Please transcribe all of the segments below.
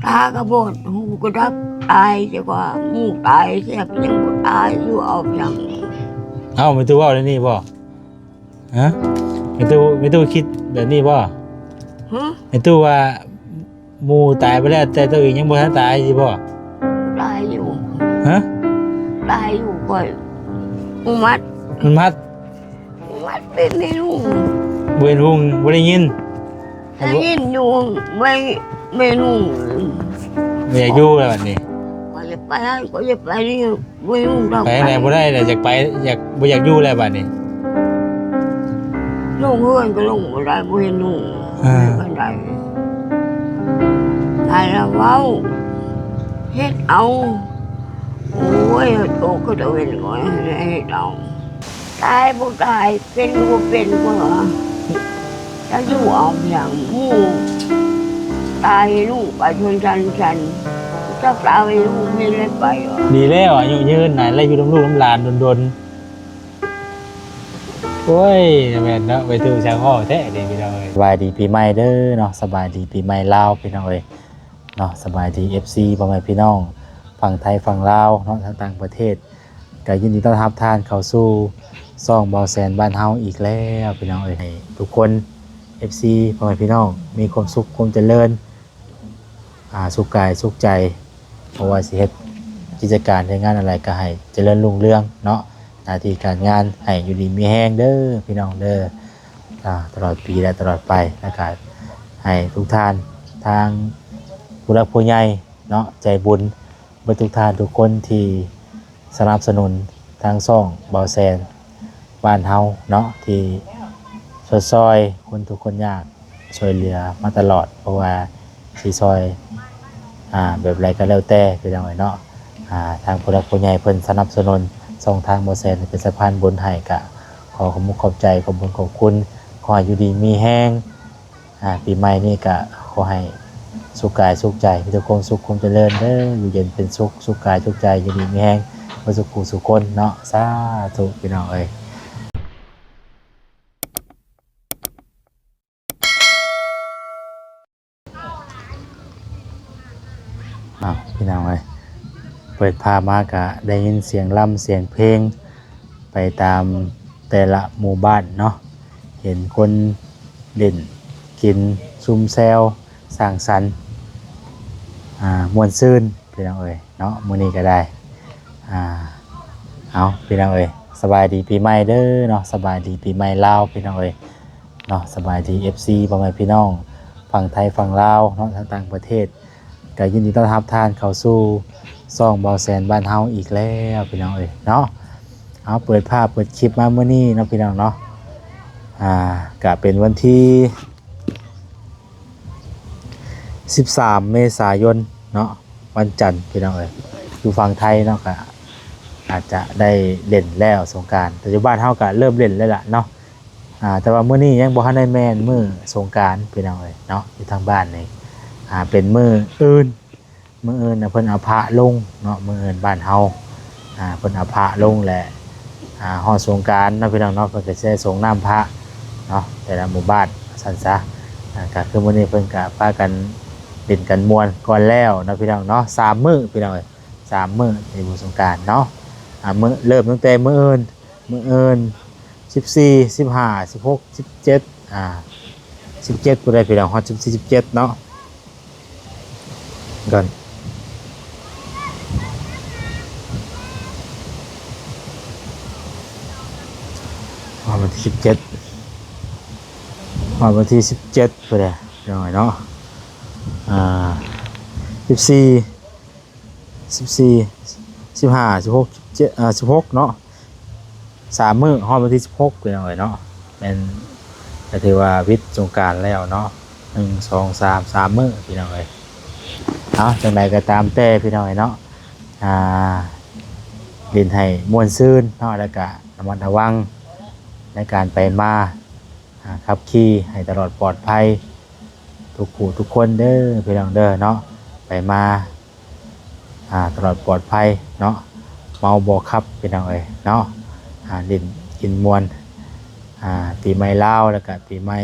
ຕາກໍບອດ ຫູກໍດັບ ຕາຍ ຈັກວ່າໝູ່ຕາຍແຊບ ຍັງບໍ່ຕາຍຢູ່ ເອົາຫຍັງ. ເອົ້າ ແມ່ຕູ້ເວົ້າແນວນີ້ບໍ່? ຮະ? ແມ່ຕູ້ ແມ່ຕູ້ຄິດແບບນີ້ບໍ່? ຮະ? ແມ່ຕູ້ວ່າ ໝູ່ຕາຍໄປແລ້ວ ແຕ່ໂຕເອງຍັງບໍ່ທັນຕາຍຊິບໍ່? ຕາຍຢູ່. ຮະ? ຕາຍຢູ່ ຂ້ອຍ ອະນຸມັດ ອະນຸມັດ ອະນຸມັດເປັນແມ່ນຫຸງ. ບໍ່ເຫັນຫຸງ ບໍ່ໄດ້ຍິນ. ໄດ້ຍິນຢູ່ ແມ່ ແມ່ນຫຸງ. ບໍ່ຢາກຢູ່ແລ້ວບັດນີ້. ຂ້ອຍຢາກໄປ ຂ້ອຍຢາກໄປນີ້. ບໍ່ຢູ່ດອກ ໄປທາງໃດບໍ່ໄດ້ແລ້ວ ຢາກໄປ ຢາກ ບໍ່ຢາກຢູ່ແລ້ວບາດນີ້. ລົງເຮືອນກໍລົງບໍ່ໄດ້ ບໍ່ເຫັນຫຸງ ເອີ ປານໃດ. ຕາຍແລ້ວເວົ້າ ເຮັດເອົາ. ໂອ້ຍ ໂຕກໍຕະເວັນກໍເຮັດເອົາ. ຕາຍບໍ່ຕາຍ ເປັນບໍ່ເປັນກໍວ່າ ຈະຢູ່ເອົາຫຍັງ ໝູ່ຕາຍລູກໄປຊົນຊັ້ນຊັ້ນ ຈັກຕາຍລູກເຮັດແລ້ວໄປ. ດີແລ້ວ ອາຍຸຍືນນະ ແລ້ວຢູ່ນຳລູກນຳຫຼານດົນໆ. ໂອ້ຍ ແມ່ນເນາະ ໄປຖືກຊາງເວົ້າແທ້ເດ້ພີ່ນ້ອງເອີຍ. ສະບາຍດີປີໃໝ່ເດີເນາະ ສະບາຍດີປີໃໝ່ລາວພີ່ນ້ອງເອີຍເນາະ. ສະບາຍດີ ເອັຟຊີ ພໍ່ແມ່ພີ່ນ້ອງຝັ່ງໄທຝັ່ງລາວເນາະ ທັງຕ່າງປະເທດ. ກໍຍິນດີຕ້ອນຮັບທ່ານເຂົ້າສູ່ຊ່ອງເບົາແສນບ້ານເຮົາອີກແລ້ວພີ່ນ້ອງເອີຍ. ໃຫ້ທຸກຄົນ ເອັຟຊີ ພໍ່ແມ່ພີ່ນ້ອງ ມີຄວາມສຸກຄວາມຈະເລີນ ອ່າ ສຸກກາຍສຸກໃຈ. ບໍ່ວ່າຊິເຮັດກິດຈະການເຮັດງານອັນໃດ ກໍໃຫ້ຈະເລີນຮຸ່ງເຮືອງເນາະ ໜ້າທີ່ການງານ ໃຫ້ຢູ່ດີມີແຮງເດີພີ່ນ້ອງເດີ ອ່າ ຕະຫຼອດປີ ແລະ ຕະຫຼອດໄປ. ແລ້ວກໍໃຫ້ທຸກທ່ານ ທາງຜູ້ຫຼັກຜູ້ໃຫຍ່ເນາະ ໃຈບຸນ ເບິດທຸກທ່ານທຸກຄົນທີ່ສະໜັບສະໜູນທາງຊ່ອງເບົາແສນບ້ານເຮົາເນາະ ທີ່ຊົດຊ່ອຍຄົນທຸກຄົນຍາກ ຊ່ວຍເຫຼືອມາຕະຫຼອດ. ບໍ່ວ່າຊິຊ່ອຍ ອ່າ ແບບໃດກໍແລ້ວແຕ່ພີ່ນ້ອງເອີຍເນາະ. ອ່າ ທາງຜູ້ຫຼັກຜູ້ໃຫຍ່ເພິ່ນສະໜັບສະໜູນຊ່ອງທາງເບົາແສນເປັນສະພານບຸນໃຫ້ ກະຂໍຂອບອົກຂອບໃຈ ຂອບບຸນຂອບຄຸນ. ຂໍໃຫ້ຢູ່ດີມີແຮງ ອ່າ ປີໃໝ່ນີ້ກະຂໍໃຫ້ສຸກກາຍສຸກໃຈ ມີແຕ່ຄວາມສຸກຄວາມຈະເລີນເດີ ຢູ່ເຢັນເປັນສຸກ ສຸກກາຍສຸກໃຈ ຢູ່ດີມີແຮງເບິດສູ່ຜູ້ສູ່ຄົນເນາະ. ສາທຸພີ່ນ້ອງເອີຍ. ອ້າວ ພີ່ນ້ອງເອີຍ ເປີດພາບມາກະໄດ້ຍິນສຽງລຳສຽງເພງໄປຕາມແຕ່ລະໝູ່ບ້ານເນາະ ເຫັນຄົນຫຼິ້ນກິນຊຸມແຊວສັງສັນ ອ່າ ມ່ວນຊື່ນພີ່ນ້ອງເອີຍເນາະ. ມື້ນີ້ກໍໄດ້ ອ່າ ເອົາ ພີ່ນ້ອງເອີຍ ສະບາຍດີປີໃໝ່ເດີເນາະ ສະບາຍດີປີໃໝ່ລາວພີ່ນ້ອງເອີຍ ເນາະ ສະບາຍດີ ເອັຟຊີ ພໍ່ແມ່ພີ່ນ້ອງຝັ່ງໄທຝັ່ງລາວເນາະ ທັງຕ່າງປະເທດ ກໍຍິນດີຕ້ອນຮັບທ່ານເຂົ້າສູ່ຊ່ອງເບົາແສນບ້ານເຮົາອີກແລ້ວພີ່ນ້ອງເອີຍເນາະ. ເອົາ ເປີດພາບເປີດຄລິບມາມື້ນີ້ເນາະ ພີ່ນ້ອງເນາະ ອ່າ ກະເປັນວັນທີ ສິບສາມ ເມສາຍົນເນາະ ວັນຈັນພີ່ນ້ອງເອີຍ. ຢູ່ຝັ່ງໄທເນາະ ກະອາດຈະໄດ້ຫຼິ້ນແລ້ວສົງການ ແຕ່ຢູ່ບ້ານເຮົາກະເລີ່ມຫຼິ້ນແລ້ວລະເນາະ. ອ່າ ແຕ່ວ່າມື້ນີ້ຍັງບໍ່ທັນໄດ້ແມ່ນມື້ສົງການພີ່ນ້ອງເອີຍເນາະ ຢູ່ທາງບ້ານນີ້ ອ່າ ເປັນມື້ອື່ນ ມື້ອື່ນນະເພິ່ນເອົາພະລົງເນາະ ມື້ອື່ນບ້ານເຮົາ ອ່າ ເພິ່ນເອົາພະລົງແຫຼະ ອ່າ ຮອດສົງການເນາະ ພີ່ນ້ອງເນາະ ເພິ່ນກໍຊິໄດ້ສົງນ້ຳພະເນາະ ແຕ່ລະໝູ່ບ້ານວ່າຊັ້ນຊະ. ອ່າ ກໍຄືມື້ນີ້ເພິ່ນກໍພາກັນຫຼິ້ນກັນມ່ວນກ່ອນແລ້ວເນາະ ພີ່ນ້ອງເນາະ ສາມມື້ພີ່ນ້ອງເອີຍ ສາມມື້ທີ່ບຸນສົງການເນາະ. ອ່າ ມື້ ເລີ່ມຕັ້ງແຕ່ມື້ອື່ນ ມື້ອື່ນ ສິບສີ່ ສິບຫ້າ ສິບຫົກ ສິບເຈັດ ອ່າ ສິບເຈັດ ຜູ້ໃດພີ່ນ້ອງ ຮອດສິບສີ່ ສິບເຈັດເນາະ ກ່ອນ ຮອດວັນທີສິບເຈັດ ຮອດວັນທີສິບເຈັດ ຜູ້ໃດພີ່ນ້ອງເນາະ ອ່າ ສິບສີ່ ສິບສີ່ ສິບຫ້າ ສິບຫົກ ສິບເຈັດ ອ່າ ສິບຫົກເນາະ ສາມມື້ ຮອດວັນທີສິບຫົກ ພີ່ນ້ອງເອີຍເນາະ ແມ່ນ ກໍຖືວ່າວິດສົງການແລ້ວເນາະ ໜຶ່ງ ສອງ ສາມ ສາມມື້ພີ່ນ້ອງເອີຍເນາະ. ຈັ່ງໃດກໍຕາມແຕ່ພີ່ນ້ອງເອີຍເນາະ ອ່າ ຫຼິ້ນໃຫ້ມ່ວນຊື່ນເນາະ ແລ້ວກະລະມັດລະວັງໃນການໄປມາ ອ່າ ຂັບຂີ່ໃຫ້ຕະຫຼອດປອດໄພ ທຸກຜູ້ທຸກຄົນເດີພີ່ນ້ອງເດີເນາະ ໄປມາ ອ່າ ຕະຫຼອດປອດໄພເນາະ ເມົາບໍ່ຂັບພີ່ນ້ອງເອີຍເນາະ ອ່າ ຫຼິ້ນກິນມ່ວນ ອ່າ ປີໃໝ່ລາວ ແລ້ວກະປີໃໝ່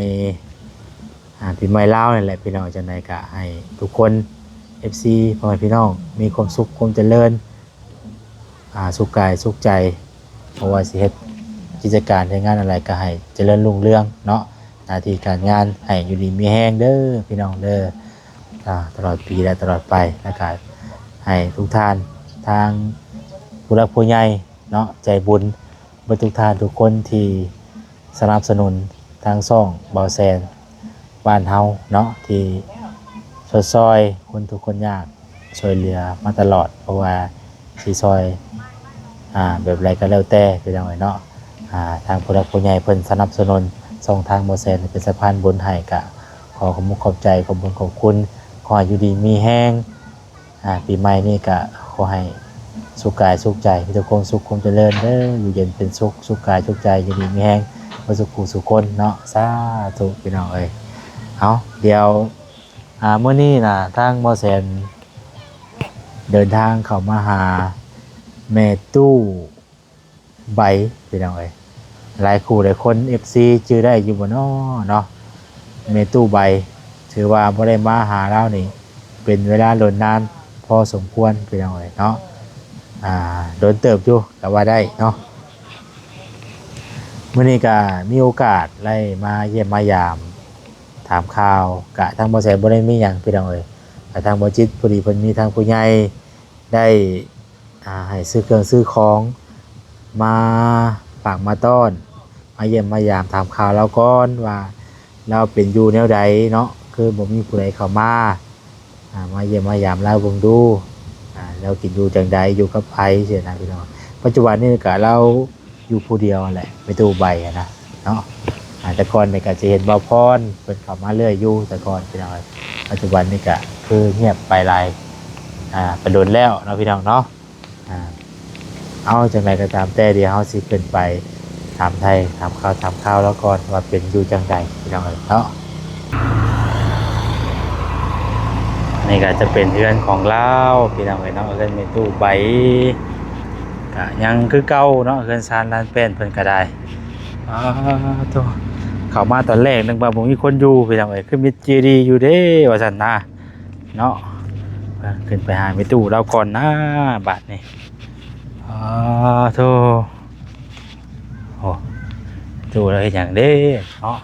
ອ່າ ປີໃໝ່ລາວນີ້ແຫຼະພີ່ນ້ອງ. ຈັ່ງໃດກະໃຫ້ທຸກຄົນ ເອັຟຊີ ພໍ່ແມ່ພີ່ນ້ອງ ມີຄວາມສຸກຄວາມຈະເລີນ ອ່າ ສຸກກາຍສຸກໃຈ ບໍ່ວ່າຊິເຮັດກິດຈະການເຮັດງານອັນໃດ ກໍໃຫ້ຈະເລີນຮຸ່ງເຮືອງເນາະ ໜ້າທີ່ການງານໃຫ້ຢູ່ດີມີແຮງເດີພີ່ນ້ອງເດີ ອ່າ ຕະຫຼອດປີ ແລະ ຕະຫຼອດໄປ ແລ້ວກໍໃຫ້ທຸກທ່ານ ທາງຜູ້ຫຼັກຜູ້ໃຫຍ່ເນາະ ໃຈບຸນ ເບິດທຸກທ່ານທຸກຄົນທີ່ສະໜັບສະໜູນທາງຊ່ອງບ່າວແສນບ້ານເຮົາເນາະ ທີ່ຊົດຊ່ອຍຄົນທຸກຄົນຍາກ ຊ່ວຍເຫຼືອມາຕະຫຼອດ ບໍ່ວ່າຊິຊ່ອຍ ອ່າ ແບບໃດກໍແລ້ວແຕ່ພີ່ນ້ອງເອີຍເນາະ ອ່າ ທາງຜູ້ຫຼັກຜູ້ໃຫຍ່ເພິ່ນສະໜັບສະໜູນຊ່ອງທາງບ່າວແສນເປັນສະພານບຸນໃຫ້ ກະຂໍຂອບອົກຂອບໃຈ ຂອບບຸນຂອບຄຸນ ຂໍໃຫ້ຢູ່ດີມີແຮງ ອ່າ ປີໃໝ່ນີ້ກະຂໍໃຫ້ສຸກກາຍສຸກໃຈ ມີແຕ່ຄວາມສຸກຄວາມຈະເລີນເດີ ຢູ່ເຢັນເປັນສຸກ ສຸກກາຍສຸກໃຈ ຢູ່ດີມີແຮງເບິດສູ່ຜູ້ສູ່ຄົນເນາະ ສາທຸພີ່ນ້ອງເອີຍ. ເອົາ ດຽວ ອ່າ ມື້ນີ້ນະ ທາງບ່າວແສນເດີນທາງເຂົ້າມາຫາແມ່ຕູ້ ໃບ ພີ່ນ້ອງເອີຍ ຫຼາຍຄູ່ຫຼາຍຄົນ ເອັຟຊີ ຈື່ໄດ້ຢູ່ບໍ່ນໍເນາະ ແມ່ຕູ້ໃບ ຖືວ່າບໍ່ໄດ້ມາຫາລາວນີ້ ເປັນເວລາດົນນານພໍສົມຄວນ ພີ່ນ້ອງເອີຍເນາະ ອ່າ ດົນເຕີບຢູ່ກໍວ່າໄດ້ເນາະ. ມື້ນີ້ກໍມີໂອກາດໄດ້ມາຢ້ຽມມາຢາມ ຖາມຂ່າວ ກະທາງບ່າວແສນບໍ່ໄດ້ມີຫຍັງ ພີ່ນ້ອງເອີຍ ກະທາງບ່າວຈິດ ພໍດີເພິ່ນມີທາງຜູ້ໃຫຍ່ ໄດ້ ອ່າ ໃຫ້ຊື້ເຄື່ອງຊື້ຂອງມາຝາກມາຕ້ອນ ມາຢ້ຽມມາຢາມຖາມຂ່າວລາວກ່ອນວ່າລາວເປັນຢູ່ແນວໃດເນາະ ຄືບໍ່ມີຜູ້ໃດເຂົ້າມາ ອ່າ ມາຢ້ຽມມາຢາມລາວເບິ່ງດູ ອ່າ ລາວກິນຢູ່ຈັ່ງໃດ ຢູ່ກັບໃຜຊີ້ນະພີ່ນ້ອງ. ປັດຈຸບັນນີ້ກະລາວ ຢູ່ຜູ້ດຽວຫັ້ນແຫຼະ ແມ່ຕູ້ໃບຫັ້ນນະເນາະ ອ່າ ແຕ່ກ່ອນນີ້ກະຈະເຫັນບ່າວພອນເພິ່ນເຂົ້າມາເລື້ອຍຢູ່ ແຕ່ກ່ອນພີ່ນ້ອງເອີຍ ປັດຈຸບັນນີ້ກະຄືງຽບໄປຫຼາຍ ອ່າ ໄປດົນແລ້ວເນາະພີ່ນ້ອງເນາະ ອ່າ ເອົາ ຈັ່ງໃດກໍຕາມແຕ່ ດຽວເຮົາຊິຂຶ້ນໄປຖາມໄຖ່ ຖາມຂ່າວ ຖາມຂ່າວລາວກ່ອນວ່າເປັນຢູ່ຈັ່ງໃດພີ່ນ້ອງເອີຍເນາະ. ນີ້ກໍຈະເປັນເຮືອນຂອງລາວພີ່ນ້ອງເອີຍເນາະ ເຮືອນແມ່ຕູ້ໃບ ກະຍັງຄືເກົ່າເນາະ ເຮືອນຊານລານແປ້ນເພິ່ນກໍໄດ້. ອ້າໂທ້ ເຂົ້າມາຕອນແລກນຶກວ່າບໍ່ມີຄົນຢູ່ພີ່ນ້ອງເອີຍ ຄືມີເຈດີຢູ່ເດ້ວ່າຊັ້ນນະເນາະ. ຂຶ້ນໄປຫາແມ່ຕູ້ລາວກ່ອນນະບາດນີ້. ອ້າໂທ້ ໂອ້ ແມ່ຕູ້ລາວເຮັດຫຍັງເດ້ເນາະ.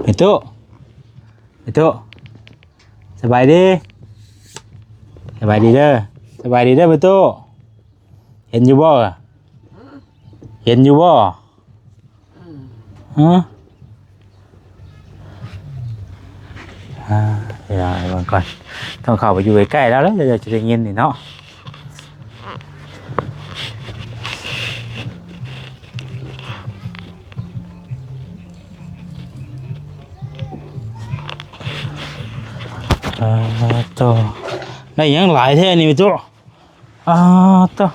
ແມ່ຕູ້ ແມ່ຕູ້ ສະບາຍດີ ສະບາຍດີເດີ ສະບາຍດີເດີແມ່ຕູ້. ເຫັນຢູ່ບໍ່? ເຫັນຢູ່ບໍ່? ຮະ? ອ່າ ດຽວເບິ່ງກ່ອນ ຕ້ອງເຂົ້າໄປຢູ່ໃກ້ໆລາວແລ້ວ ດຽວຈະໄດ້ຍິນນີ້ເນາະ. ອ່າ ໂທ້ ໄດ້ຫຍັງຫຼາຍແທ້ນີ້ແມ່ຕູ້? ອ້າໂທ້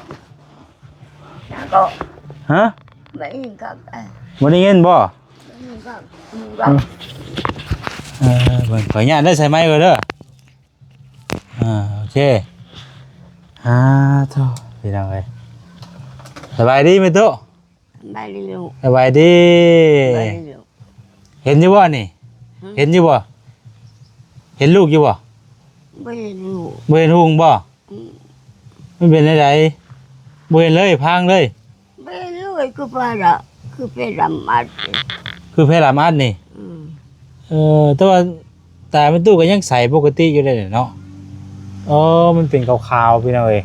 ຫຍັງກໍ ຮະ? ບໍ່ໄດ້ຍິນຄັກ ບໍ່ໄດ້ຍິນບໍ່? ບໍ່ໄດ້ຍິນຄັກ ເອີ ເບິ່ງ ຂໍອະນຸຍາດເດີ ໃສ່ໄມກ່ອນເດີ. ອ່າ ໂອເຄ ອ່າ ໂທ້ ພີ່ນ້ອງເອີຍ ສະບາຍດີແມ່ຕູ້. ສະບາຍດີລູກ ສະບາຍດີ ສະບາຍດີລູກ. ເຫັນຢູ່ບໍ່ນີ້? ຮະ? ເຫັນຢູ່ບໍ່? ເຫັນລູກຢູ່ບໍ່? ບໍ່ເຫັນລູກ ບໍ່ເຫັນຮຸ່ງບໍ່? ອືມ ມັນເປັນແນວໃດ? ບໍ່ເຫັນເລີຍ ພາງເລີຍ ບໍ່ເຫັນເລີຍ ຄືຟ້າລະ ຄືເພດຳອັດ ຄືເພດຳອັດນີ້. ອືມ ເອີ ແຕ່ວ່າຕາແມ່ຕູ້ກໍຍັງໃສປົກກະຕິຢູ່ເດ້ເນາະ. ເອີ ມັນເປັນຂາວໆ ພີ່ນ້ອງເອີຍ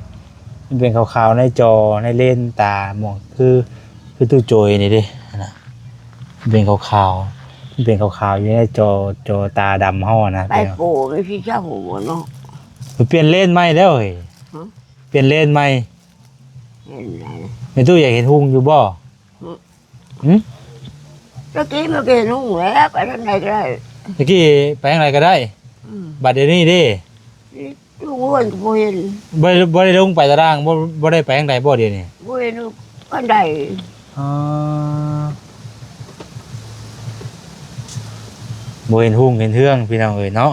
ມັນເປັນຂາວໆ ໃນຈໍ ໃນເລນຕາ ໝ່ອງຄື ຄືຕູ້ໂຈຍນີ້ເດ້ຫັ້ນນະ ມັນເປັນຂາວໆ ມັນເປັນຂາວໆ ຢູ່ໃນຈໍ ຈໍຕາດຳເຮົາຫັ້ນນະ. ໄປໂປ ມັນຊິເຊົາບໍ່ເນາະ ໄປປ່ຽນເລນໃໝ່ແລ້ວເຮີ້ຍ. ຮະ? ປ່ຽນເລນໃໝ່ ເຫັນໄດ ແມ່ຕູ້ຢາກເຫັນຮຸ່ງຢູ່ບໍ່? ຫຶ? ຫຶ? ຕະກີ້ມັນກໍເຫັນຮຸ່ງແລ້ວ ໄປທາງໃດກໍໄດ້ ຕະກີ້ໄປທາງໃດກໍໄດ້. ອືມ ບັດດຽວນີ້ເດ້ ລົງເຮືອນກໍບໍ່ເຫັນ ບໍ່ໄດ້ ບໍ່ໄດ້ລົງໄປຕາລ່າງ ບໍ່ ບໍ່ໄດ້ໄປທາງໃດບໍ່ດຽວນີ້? ບໍ່ເຫັນປານໃດ. ອໍ ບໍ່ເຫັນຮຸ່ງເຫັນເຮືອງ ພີ່ນ້ອງເອີຍເນາະ.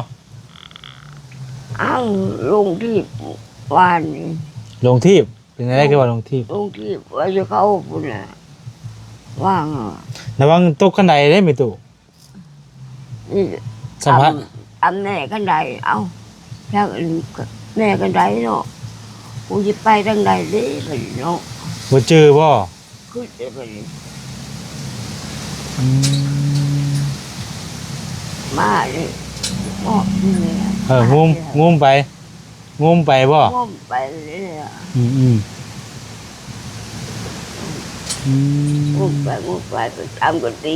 ອ້າວ ລົງທີ່ວານນີ້ ລົງຖີບ ເປັນຈັ່ງໃດຄືວ່າລົງຖີບ? ລົງຖີບວ່າຊິເຂົ້າພຸ້ນແຫຼະ ວ່າງ ລະວັງຕົກຄັນໄດເດ້ແມ່ຕູ້. ນີ້ ສຳພາດ ຕຳ ຕຳແມ່ຄັນໄດ ເອົ້າ ທາງແມ່ຄັນໄດເນາະ ກູຊິໄປທາງໃດເດ້ບັດນີ້ເນາະ ບໍ່ຈື່ບໍ່? ຄືແຕ່ບັດນີ້ ອືມ ມາເລີຍ ເອີ ງຸ້ມ ງຸ້ມໄປ ງຸ້ມໄປບໍ່? ງຸ້ມໄປເລີຍ ອືມໆ ອືມ ງຸ້ມໄປ ງຸ້ມໄປ ໄປຕາມກັນຕິ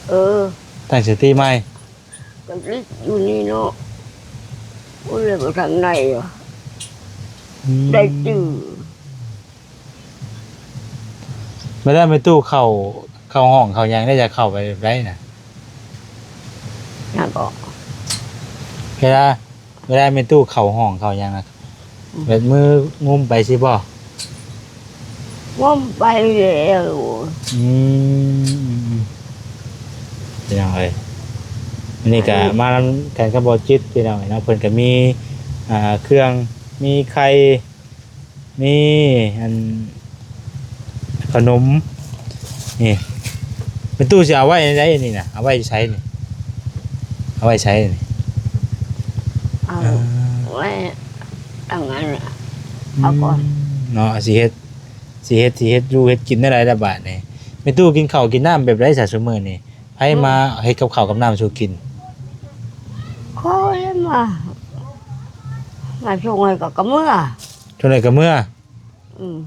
ເອີ ຕັ້ງສະຕິໃໝ່ ກະຕິຢູ່ນີ້ເນາະ ໂອ້ຍ ບໍ່ທາງໃນຫວາ ອືມ ໄດ້ຈື່. ເວລາແມ່ຕູ້ເຂົ້າ ເຂົ້າຫ້ອງເຂົ້າຫຍັງໄດ້ ຈະເຂົ້າໄປແບບໃດນະ? ຫຍັງເກາະ? ເວລາ ເວລາແມ່ຕູ້ເຂົ້າຫ້ອງເຂົ້າຫຍັງນະ ອືມ ແບບມືງຸ້ມໄປຊີ້ບໍ່? ງຸ້ມໄປແລ້ວ ອືມ ອືມ ອືມ ພີ່ນ້ອງເອີຍ ອັນນີ້ກະ ອັນນີ້ ມານຳກັນກັບບໍ່ຈິດ ພີ່ນ້ອງເອີຍເນາະ ເພິ່ນກະມີ ອ່າ ເຄື່ອງ ມີໄຂ່ ມີອັນ ຂະໜົມ ນີ້ ແມ່ຕູ້ຊິເອົາໄວ້ໃນໃດອັນນີ້ນະ ເອົາໄວ້ໃສນີ້ ເອົາໄວ້ໃສນີ້? ເອົາ ເອົາໄວ້ທາງນັ້ນລະ ເອົາກ່ອນ ອືມ ເນາະ ຊິເຮັດ ຊິເຮັດ ຊິເຮັດຢູ່ເຮັດກິນແນວໃດລະບາດນີ້? ແມ່ຕູ້ກິນເຂົ້າກິນນ້ຳແບບໃດຊະຊຸມື້ນີ້? ໃຜມາ ອືມ ເຮັດກັບເຂົ້າກັບນ້ຳສູ່ກິນ? ຂ້ອຍມາ ມາສົ່ງໃຫ້ກໍ ກໍເມືອ ເທົ່າໃດກໍເມືອ ອືມ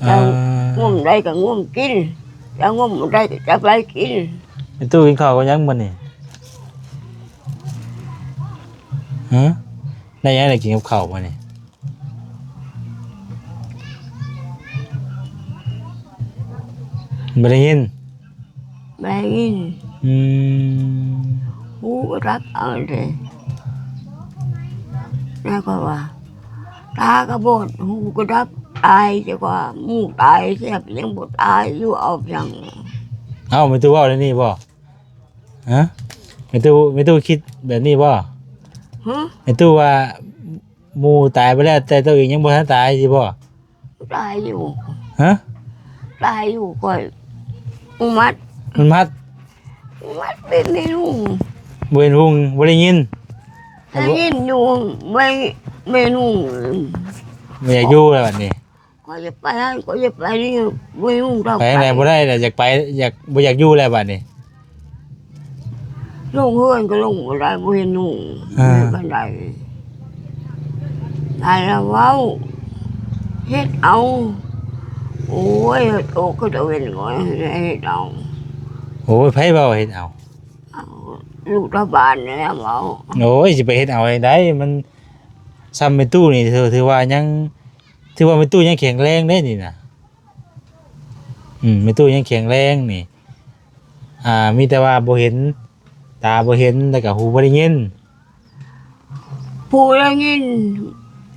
ອ່າ ຈະງຸ້ມໄດ້ກໍງຸ້ມກິນ ຈະງຸ້ມບໍ່ໄດ້ກໍຈັກໄດ້ກິນ. ແມ່ຕູ້ກິນເຂົ້າກັບຫຍັງມື້ນີ້? ຮະ? ໄດ້ຫຍັງໄດ້ກິນກັບເຂົ້າມື້ນີ້? ບໍ່ໄດ້ຍິນ. ໄດ້ຍິນ ອືມ ຫູກໍດັບເອົາເດ້ ແລ້ວກໍວ່າ ຕາກໍບອດ ຫູກໍດັບ ຕາຍ ຈັກວ່າໝູຕາຍແຊບ ຍັງບໍ່ຕາຍຢູ່ ເອົາຫຍັງ? ເອົ້າ ແມ່ຕູ້ເວົ້າແນວນີ້ບໍ່? ຮະ? ແມ່ຕູ້ ແມ່ຕູ້ຄິດແບບນີ້ບໍ່? ຮະ? ແມ່ຕູ້ວ່າ ໝູຕາຍໄປແລ້ວ ແຕ່ໂຕເອງຍັງບໍ່ທັນຕາຍຊິບໍ່? ຕາຍຢູ່ ຮະ? ຕາຍຢູ່ ຂ້ອຍ ອຸມັດ ມັນມັດ ອຸມັດເປັນເມນູ ບໍ່ເຫັນຮຸ່ງ ບໍ່ໄດ້ຍິນ ໄດ້ຍິນຢູ່ ເມ ເມນູ ບໍ່ຢາກຢູ່ແລ້ວບັດນີ້ ຂ້ອຍຢາກໄປຫັ້ນ ຂ້ອຍຢາກໄປນີ້ ເມນູ ໄປທາງໃດບໍ່ໄດ້ແລ້ວ ຢາກໄປ ຢາກ ບໍ່ຢາກຢູ່ແລ້ວບັດນີ້. ລົງເຮືອນກໍລົງບໍ່ໄດ້ ບໍ່ເຫັນຫຸ່ງ ເອີ ເປັນປານໃດ ໄດ້ລະເວົ້າ ເຮັດເອົາ ໂອ້ຍ ໂຕກກໍຕະເວັນກໍເຮັດເອົາ ໂອ້ຍ ໃຜເວົ້າເຮັດເອົາ? ເອົາ ລູກຊາວບ້ານນີ້ແຫຼະເວົ້າ ໂອ້ຍ ຊິໄປເຮັດເອົາຈັ່ງໃດ ມັນຊ່ຳແມ່ຕູ້ນີ້ ຖື ຖືວ່າຍັງ ຖືວ່າແມ່ຕູ້ຍັງແຂງແຮງເດ້ນີ້ນະ ອືມ ແມ່ຕູ້ຍັງແຂງແຮງນີ້ ອ່າ ມີແຕ່ວ່າບໍ່ເຫັນ ຕາບໍ່ເຫັນ ແລ້ວກໍຫູບໍ່ໄດ້ຍິນ ຜູ້ໄດ້ຍິນ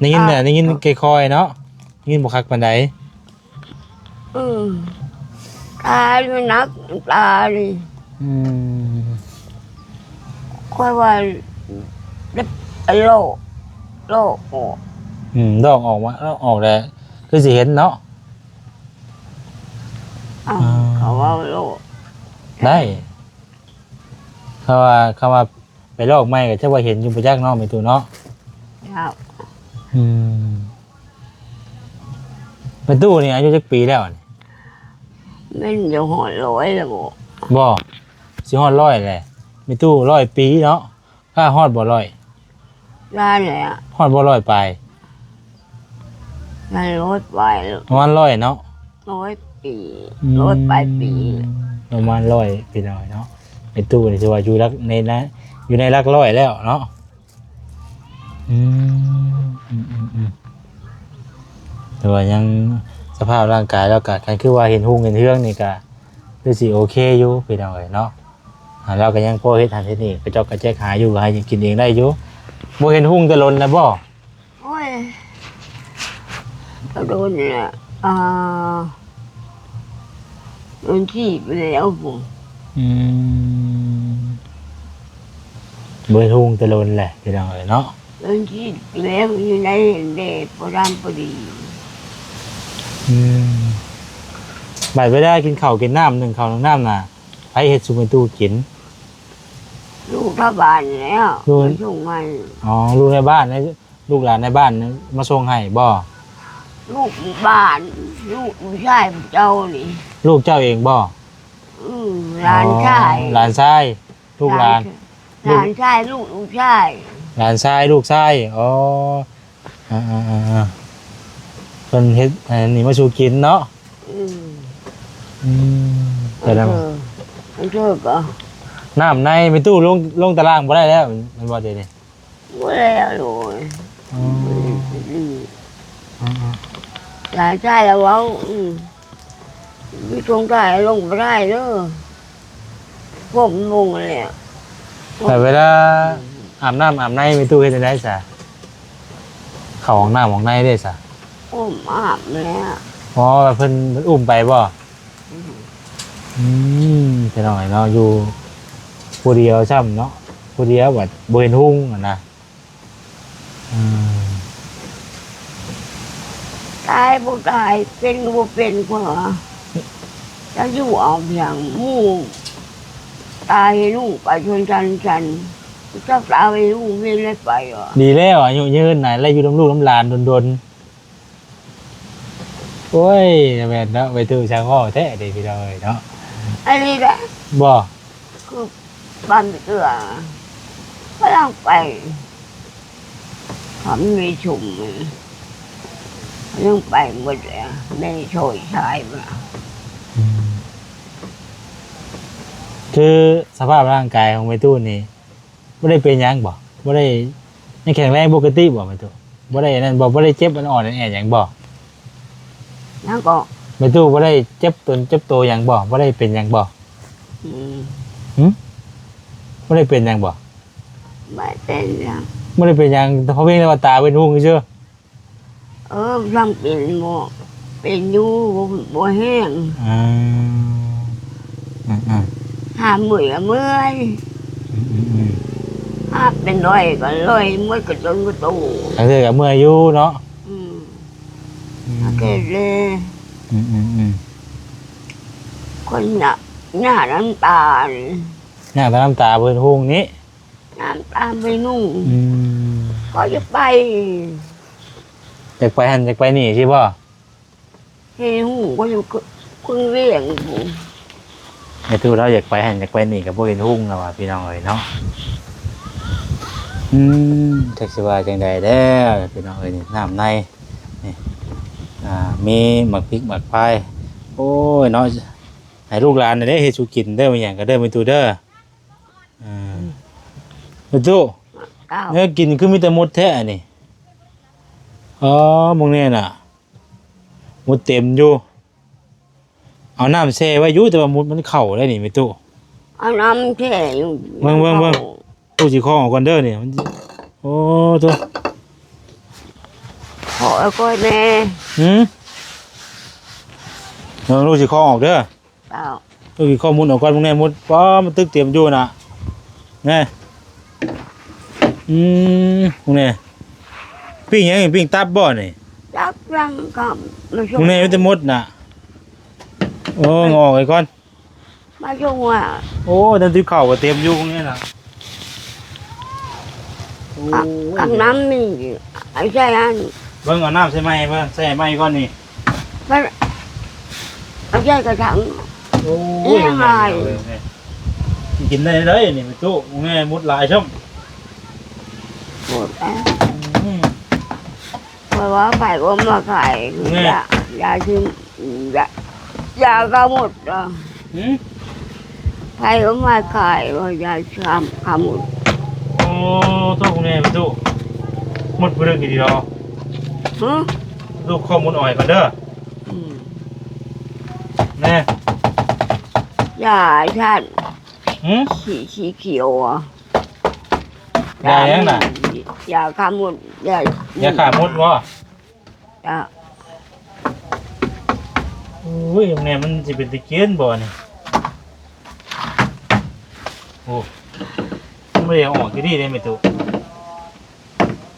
ໄດ້ຍິນ ອ່າ ໄດ້ຍິນຄ່ອຍໆເນາະ ໄດ້ຍິນບໍ່ຄັກປານໃດ ອືມ ຕານີ້ໜັກ ຕານີ້ ອືມ ຂ້ອຍວ່າ ລອກ ລອກອອກ ອືມ ລອກອອກມາ ລອກອອກແລ້ວ ຄືຊິເຫັນເນາະ ເອົາ ເຂົາເວົ້າໂລດ ໄດ້ ເພາະວ່າ ຄຳວ່າໄປລອກໃໝ່ກໍຈັກວ່າເຫັນຢູ່ບໍ່ຈັກເນາະ ແມ່ຕູ້ເນາະ ເຈົ້າ ອືມ ແມ່ຕູ້ນີ້ອາຍຸຈັກປີແລ້ວນີ້? ແມ່ນຈະຮອດຮ້ອຍແລ້ວບໍ່? ບໍ່ ຊິຮອດຮ້ອຍແຫຼະ ແມ່ຕູ້ຮ້ອຍປີເນາະ ຖ້າຮອດບໍ່ຮ້ອຍ ວ່າແຫຼະ ຮອດບໍ່ຮ້ອຍປາຍ ໄດ້ຮ້ອຍປາຍ ປະມານຮ້ອຍເນາະ ຮ້ອຍປີ ອືມ ຮ້ອຍປາຍປີ ປະມານຮ້ອຍ ພີ່ນ້ອງເນາະ ແມ່ຕູ້ນີ້ຖືວ່າຢູ່ຫຼັກ ໃນ ໃນ ຢູ່ໃນຫຼັກຮ້ອຍແລ້ວເນາະ ອືມ ອືມ ອືມ ອືມ ແຕ່ວ່າຍັງສະພາບຮ່າງກາຍລາວກະ ຄັນຄືວ່າເຫັນຮຸ່ງເຫັນເຮືອງນີ້ກະ ຄືຊິໂອເຄຢູ່ ພີ່ນ້ອງເອີຍເນາະ ອ່າ ລາວກໍຍັງພໍເຮັດຫັ້ນເຮັດນີ້ ກະຈອກກະແຈກຫາຢູ່ ຫາກິນເອງໄດ້ຢູ່ ບໍ່ເຫັນຮຸ່ງແຕ່ດົນແລ້ວບໍ່? ໂອ້ຍ ກໍດົນແລ້ວ ອ່າ ໂດນທີ່ໄປແລ້ວພຸ້ນ ອືມ ບໍ່ເຫັນຮຸ່ງແຕ່ດົນແຫຼະ ພີ່ນ້ອງເອີຍເນາະ ໂດນທີ່ໄປແລ້ວ ຢູ່ໃນແດດບໍ່ດຳບໍ່ດີ ອືມ ບັດເວລາກິນເຂົ້າກິນນ້ຳ ໜຶ້ງເຂົ້າໜຶ້ງນ້ຳນະ ໃຜເຮັດສູ່ແມ່ຕູ້ກິນ? ລູກຊາວບ້ານແລ້ວ ລູກ ມາສົ່ງໃຫ້. ອໍ ລູກໃນບ້ານ ລູກຫຼານໃນບ້ານມາສົ່ງໃຫ້ບໍ? ລູກບ້ານ ລູກ ລູກຊາຍເຈົ້ານີ້. ລູກເຈົ້າເອງບໍ? ອືມ ຫຼານຊາຍ. ອໍ ຫຼານຊາຍ ລູກຫຼານ ຫຼານຊາຍ ລູກ ລູກຊາຍ ຫຼານຊາຍ ລູກຊາຍ. ອໍ ອ່າໆໆໆ ເພິ່ນເຮັດອັນນີ້ມາສູ່ກິນເນາະ. ອືມ ອືມ ແຕ່ນ້ຳ ເອີ ເອີ ກໍ ນ້ຳໃນແມ່ຕູ້ລົງ ລົງຕາລ່າງບໍ່ໄດ້ແລ້ວແມ່ນບໍ່ດຽວນີ້? ບໍ່ແລ້ວໂລຍ. ອໍ ອືມ ຫຼານຊາຍລະເວົ້າ ອືມ ມີສົງໄສລົງບໍ່ໄດ້ເດີ ຜົມລົງແລ້ວ. ແຕ່ເວລາອາບນ້ຳອາບໃນແມ່ຕູ້ເຮັດຈັ່ງໃດຊະ? ເຂົ້າຫ້ອງນ້ຳຫ້ອງໃນເດ້ຊະ? ອຸ້ມອາບແລ້ວ. ອໍ ເພິ່ນ ເພິ່ນອຸ້ມໄປບໍ? ອືມ ອືມ ພີ່ນ້ອງເອີຍເນາະ ຢູ່ຜູ້ດຽວຊ້ຳເນາະ ຜູ້ດຽວບັດບໍ່ເຫັນຮຸ່ງຫັ້ນນະ. ອືມ ຕາຍບໍ່ຕາຍ ເປັນກໍບໍ່ເປັນ ເພາະວ່າຈະຢູ່ເອົາຫຍັງ ໝູ່ຕາຍໃຫ້ລູກໄປຊົນຊັ້ນຊັ້ນ ຈັກຕາຍໃຫ້ລູກເປັນໄດ້ໄປວ່າ. ດີແລ້ວ ອາຍຸຍືນນະ ແລະຢູ່ນຳລູກນຳຫຼານດົນໆ. ໂອ້ຍ ແມ່ນເນາະ ໄປຕູ້ຊ່າງເວົ້າແທ້ເດ້ພີ່ນ້ອງເອີຍເນາະ. ອັນນີ້ແຫຼະ ບໍ່ ຄືບ້ານເອື້ອ ກຳລັງໄປ ທຳມີຊຸມ ຍັງໄປໝົດແລ້ວ ແມ່ຊ່ອຍຊາຍມາ. ອືມ ຄືສະພາບຮ່າງກາຍຂອງແມ່ຕູ້ນີ້ ບໍ່ໄດ້ເປັນຫຍັງບໍ? ບໍ່ໄດ້ ຍັງແຂງແຮງປົກກະຕິບໍແມ່ຕູ້? ບໍ່ໄດ້ອັນນັ້ນບໍ? ບໍ່ໄດ້ເຈັບອັນອ່ອນອັນແອນຫຍັງບໍ? ຫຍັງກໍ? ແມ່ຕູ້ບໍ່ໄດ້ເຈັບຕົນເຈັບໂຕຫຍັງບໍ? ບໍ່ໄດ້ເປັນຫຍັງບໍ? ອືມ ຫຶ? ບໍ່ໄດ້ເປັນຫຍັງບໍ? ບໍ່ເປັນຫຍັງ ບໍ່ໄດ້ເປັນຫຍັງ ເພາະພຽງແຕ່ວ່າຕາເປັນຮຸ່ງຊື່. ເອີ ຍັງເປັນບໍ່ ເປັນຢູ່ ບໍ່ແຮງ. ອືມ ອືມໆ ຫາເມື່ອຍກໍເມື່ອຍ ອືມໆໆ ຫາເປັນຮ້ອຍກໍຮ້ອຍ ເມື່ອຍກໍຈົນກໍໂຕ ບາງເທື່ອກໍເມື່ອຍຢູ່ເນາະ. ອືມ ອືມ ໂອເຄເລີຍ ອືມໆໆ ຄົນຍາກ ຍາກນ້ຳຕາ ຍາກແຕ່ນ້ຳຕາບໍ່ເຫັນຮຸ່ງນີ້ ນ້ຳຕາໄປນຸ່ງ ອືມ ກໍຢາກໄປ ຢາກໄປຫັ້ນຢາກໄປນີ້ຊີ້ບໍ? ເຫັນຫຸ່ງກໍຢູ່ຄຶງວຽງພຸ້ນ ແມ່ຕູ້ລາວຢາກໄປຫັ້ນຢາກໄປນີ້ກໍບໍ່ເຫັນຮຸ່ງລະວ່າ ພີ່ນ້ອງເອີຍເນາະ. ອືມ ຈັກຊິວ່າຈັ່ງໃດແລ້ວ ພີ່ນ້ອງເອີຍ ນີ້ນ້ຳໃນນີ້ ອ່າ ມີໝາກພິກໝາກພາຍ ໂອ້ຍເນາະ ໃຫ້ລູກຫຼານເດ້ເຮັດສູ່ກິນເດີ ມີຫຍັງກໍເດີ ແມ່ຕູ້ເດີ. ອ່າ ແມ່ຕູ້ ເຈົ້າ ແນວກິນຄືມີແຕ່ມົດແທ້ອັນນີ້. ອໍ ເບິ່ງແນ່ນະ ມົດເຕັມຢູ່ ເອົານ້ຳແຊ່ໄວ້ຢູ່ ແຕ່ວ່າມົດມັນເຂົ້າໄດ໋ນີ້ແມ່ຕູ້. ເອົານ້ຳແຊ່ຢູ່ ເບິ່ງໆໆ ລູກຊິຄອງອອກກ່ອນເດີນີ້ ມັນ ໂອ້ໂທ້ ຂໍເອົາກ່ອນແນ່ ຫື ເບິ່ງລູກຊິຄອງອອກເດີ. ເຈົ້າ ເອີ ຂໍ້ມູນເອົາກ່ອນ ເບິ່ງແນ່ ໝົດ ປ້າ ມັນຕຶກເຕັມຢູ່ນະ ແນ່ ອືມ ເບິ່ງແນ່ ປີ້ງຫຍັງ ປີ້ງຕັບບໍ່ນີ້? ຈັກຫຍັງກໍມາສົ່ງ ເບິ່ງແນ່ ມີແຕ່ໝົດນະ ໂອ້ ງອກໄວ້ກ່ອນ ມາສົ່ງວ່າ ໂອ້ ນັ້ນຕິບເຂົ້າກໍເຕັມຢູ່ ເບິ່ງແນ່ນະ ໂອ້ຍ ອາບນ້ຳນີ້ ໃສ່ອັນ ເບິ່ງ ເອົານ້ຳໃສ່ໃໝ່ ເບິ່ງ ໃສ່ໃໝ່ກ່ອນນີ້. ມັນ ເອົາໃສ່ກະຖັງ ໂອ້ຍ ແຮງຫຼາຍ ກິນໄດ້ເລີຍນີ້ແມ່ຕູ້ ແມ່ ໝົດຫຼາຍຊ້ຳ ໝົດແລ້ວ ອືມ ເພາະວ່າໃຜກໍມາຂາຍ ແມ່ ຢາ ຢາຊິ ຢາ ຢາກໍໝົດແລ້ວ ຫື ໃຜເອົາມາຂາຍວ່າຢາຊ້ຳຂະມຸນ. ໂອ້ ໂທ້ ແມ່ຕູ້ ໝົດບໍ່ເລີຍ ກິນດີດອກ ຫື ລູກຂໍໝົດອ້ອຍກ່ອນເດີ ອືມ ແມ່ ຢາຊັ້ນ ຫື ສີ ສີຂຽວ ຢາຫຍັງນະ? ຢາຂ້າມົດ ຢາ ຢາຂ້າມົດບໍ່? ຈ້າ ໂອ້ຍ ແມ່ ມັນຊິເປັນຕາກິນບໍ່ນີ້? ໂອ້ ມັນບໍ່ໄດ້ອອກຢູ່ດີເດ້ແມ່ຕູ້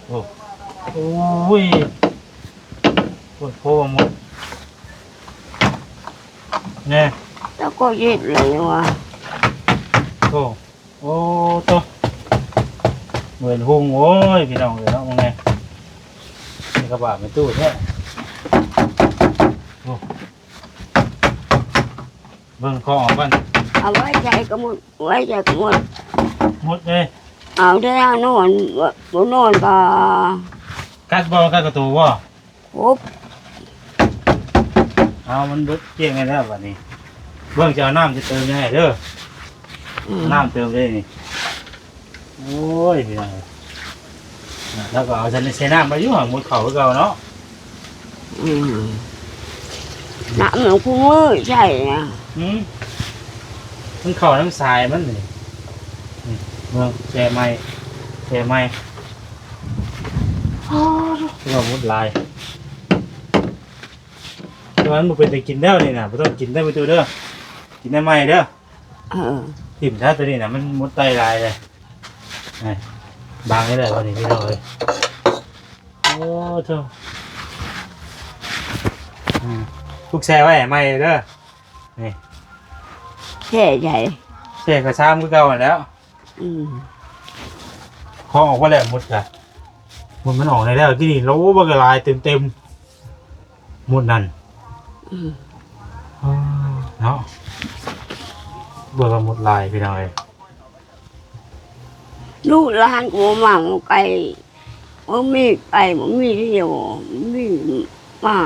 ໂອ້ ໂອ້ຍ ໂອ້ຍ ໂພວ່າມົດ ແນ່ ແລ້ວກໍເຮັດແລ້ວວ່າ ໂອ້ ໂອ້ໂຕ ເໝືອນຮຸ່ງ ໂອ້ຍ ພີ່ນ້ອງເອີຍເນາະ ເບິ່ງແນ່ ໃສ່ກະບະແມ່ຕູ້ແທ້ ໂອ້ ເບິ່ງຂອງອອກກ່ອນ ເອົາໄວ້ໃສ່ກໍໝົດ ໄວ້ໃສ່ກໍໝົດ ໝົດເລີຍ ເອົາແທ້ນອນ ບໍ່ ບໍ່ນອນກໍ ກັດບໍ່ ກັດປະຕູບໍ່? ຄົບ ເອົາ ມັນເບິດກ້ຽງໃຫ້ແລ້ວບັດນີ້ ເບິ່ງ ຈະເອົານ້ຳຈະເຕີມໃຫ້ເດີ ອືມ ນ້ຳເຕີມເດ້ນີ້ ໂອ້ຍ ພີ່ນ້ອງ ແລ້ວກໍເອົາໃສ່ ໃສ່ນ້ຳໄວ້ຢູ່ ໝົດເຂົ້າຄືເກົ່າເນາະ ອືມ ນ້ຳມັນຄູ່ມື້ໃຊ້ນະ ອືມ ມັນເຂົ້ານຳສາຍມັນນີ້ ນີ້ ເບິ່ງ ແຊ່ໃໝ່ ແຊ່ໃໝ່ ອ້າ ຄືວ່າໝົດຫຼາຍ ແຕ່ວ່າມັນບໍ່ເປັນຕາກິນແລ້ວນີ້ນະ ບໍ່ຕ້ອງກິນເດີ ປະຕູເດີ ກິນໃໝ່ເດີ ເອີ ຖິ້ມຊະໂຕນີ້ນະ ມັນໝົດໄຕຫຼາຍເລີຍ ນີ້ ບາງນີ້ແຫຼະ ບັດນີ້ພີ່ນ້ອງເອີຍ ໂອ້ໂທ້ ອືມ ລູກແຊ່ໄວ້ໃໝ່ເດີ ນີ້ ແຊ່ໃສ ແຊ່ກະຊາມຄືເກົ່າຫັ້ນແຫຼ້ວ ອືມ ຂອງອອກມາແລ້ວໝົດກະ ໝົດມັນອອກໄດ້ແລ້ວ ທີ່ນີ້ໂລບັກຫຼາຍເຕັມໆ ໝົດນັ້ນ ອືມ ເນາະ ເບິ່ງວ່າໝົດຫຼາຍ ພີ່ນ້ອງເອີຍ ລູກຫຼານກໍບໍ່ມາໃກ້ ບໍ່ມີໄປ ບໍ່ມີທ່ຽວ ມີມາ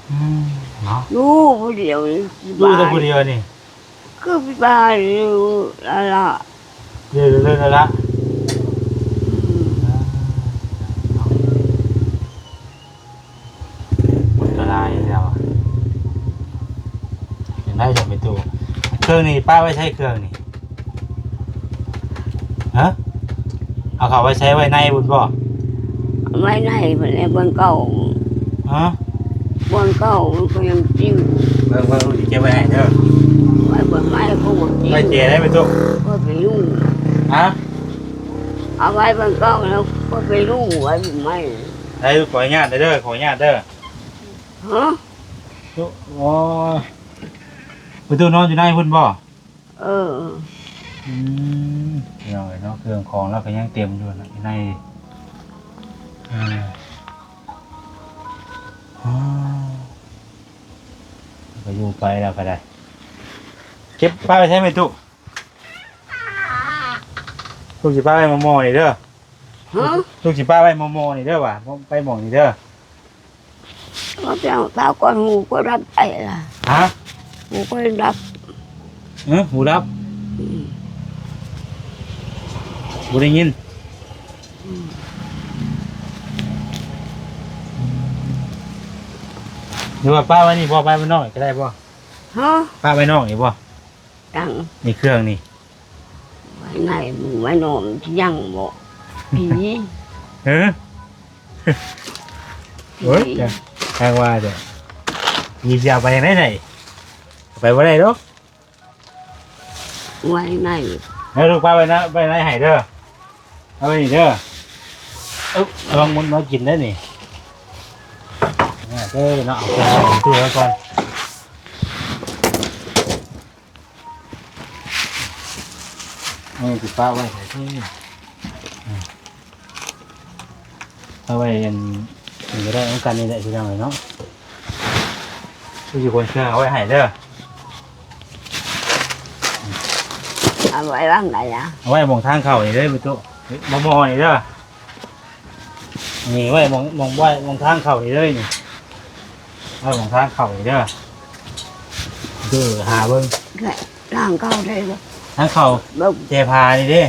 ອືມ ເນາະ ຢູ່ຜູ້ດຽວນີ້ ຢູ່ແຕ່ຜູ້ດຽວນີ້ ຄືໄປຢູ່ລະລະ ຢູ່ລະລະ ອືມ ມັນກໍຫຼາຍແລ້ວ ຈັ່ງໃດຈະໄປຕູ້ ເຄື່ອງນີ້ປະໄວ້ໃສ ເຄື່ອງນີ້ ຮະ ເອົາເຂົ້າໄວ້ໃສ ໄວ້ໃນພຸ້ນບໍ່? ໄວ້ໃນພຸ້ນແຫຼະ ບ່ອນເກົ່າ ຮະ ບ່ອນເກົ່າມັນກໍຍັງຕິວ ເບິ່ງ ເບິ່ງ ເກັບໄວ້ໃຫ້ເດີ ໄວ້ບ່ອນໃໝ່ກໍບໍ່ຕິວ ໄວ້ແຈໄດ້ໄປຕູ້ ກໍໄປຢູ່ ຮະ ເອົາໄວ້ບ່ອນເກົ່າແລ້ວກໍໄປຢູ່ໄວ້ບ່ອນໃໝ່ ໄດ້ ຂໍອະນຸຍາດເດີ ຂໍອະນຸຍາດເດີ ຮະ ໂອ້ ໄປຕູ້ນອນຢູ່ໃນພຸ້ນບໍ່? ເອີ ອືມ ພີ່ນ້ອງເອີຍເນາະ ເຄື່ອງຂອງລາວກໍຍັງເຕັມຢູ່ນະ ໃນ ເອີ ອາ ກໍຢູ່ໄປແລ້ວກໍໄດ້ ເກັບປະໄວ້ໃສແມ່ຕູ້? ລູກຊິປະໄວ້ໝໍ່ໆນີ້ເດີ ຮະ? ລູກຊິປະໄວ້ໝໍ່ໆນີ້ເດີ ວ່າໄປໝໍ່ນີ້ເດີ ມາເປັນເອົາກ່ອນ ຫູກໍດັບໄປລະ ຮະ? ຫູກໍດັບ ເອີ ຫູດັບ ອືມ ບໍ່ໄດ້ຍິນ ອືມ ຫຼືວ່າປະໄວ້ນີ້ບໍ່ ປະໄວ້ນອກກໍໄດ້ບໍ່? ຮະ? ປະໄວ້ນອກນີ້ບໍ່? ຈັ່ງ ນີ້ເຄື່ອງນີ້ ໄວ້ໃນ ໄວ້ນອກ ຍັງບໍ່ ຜີ ເອີ ຜີ ໂອ້ຍ ຈັ່ງ ຈັ່ງວ່າແທ້ ຜີຊິເອົາໄປຈັ່ງໃດໃດ ເອົາໄປບໍ່ໄດ້ດອກ ໄວ້ໃນ ເອີ ລູກປະໄວ້ນະ ໄວ້ໃນໃຫ້ເດີ ເອົາໄວ້ນີ້ເດີ ເອີ ລະວັງມົດມາກິນໄດ້ນີ້ ເອີ ເດີເນາະ ເອົາໄວ້ໃຫ້ເດີກ່ອນ. ເອີ ຊິປະໄວ້ໃສເດີ ອືມ ເອົາໄວ້ອັນນີ້ກໍໄດ້ ນຳກັນນີ້ແຫຼະ ພີ່ນ້ອງເອີຍເນາະ ຄືຊິຄົນເຄື່ອງເອົາໄວ້ໃຫ້ເດີ ເອົາໄວ້ວາງໃດອະ? ເອົາໄວ້ໝ່ອງທາງເຂົ້ານີ້ເດີ ປະຕູ ໝໍ່ໆນີ້ເດີ. ນີ້ໄວ້ໝ່ອງ ໝ່ອງໄວ້ ໝ່ອງທາງເຂົ້ານີ້ເລີຍນີ້ ໄວ້ໝ່ອງທາງເຂົ້ານີ້ເດີ ເດີ ຫາເບິ່ງ ທາງເຂົ້າໄດ້ບໍ່? ທາງເຂົ້າ ແຈຜານີ້ເດ້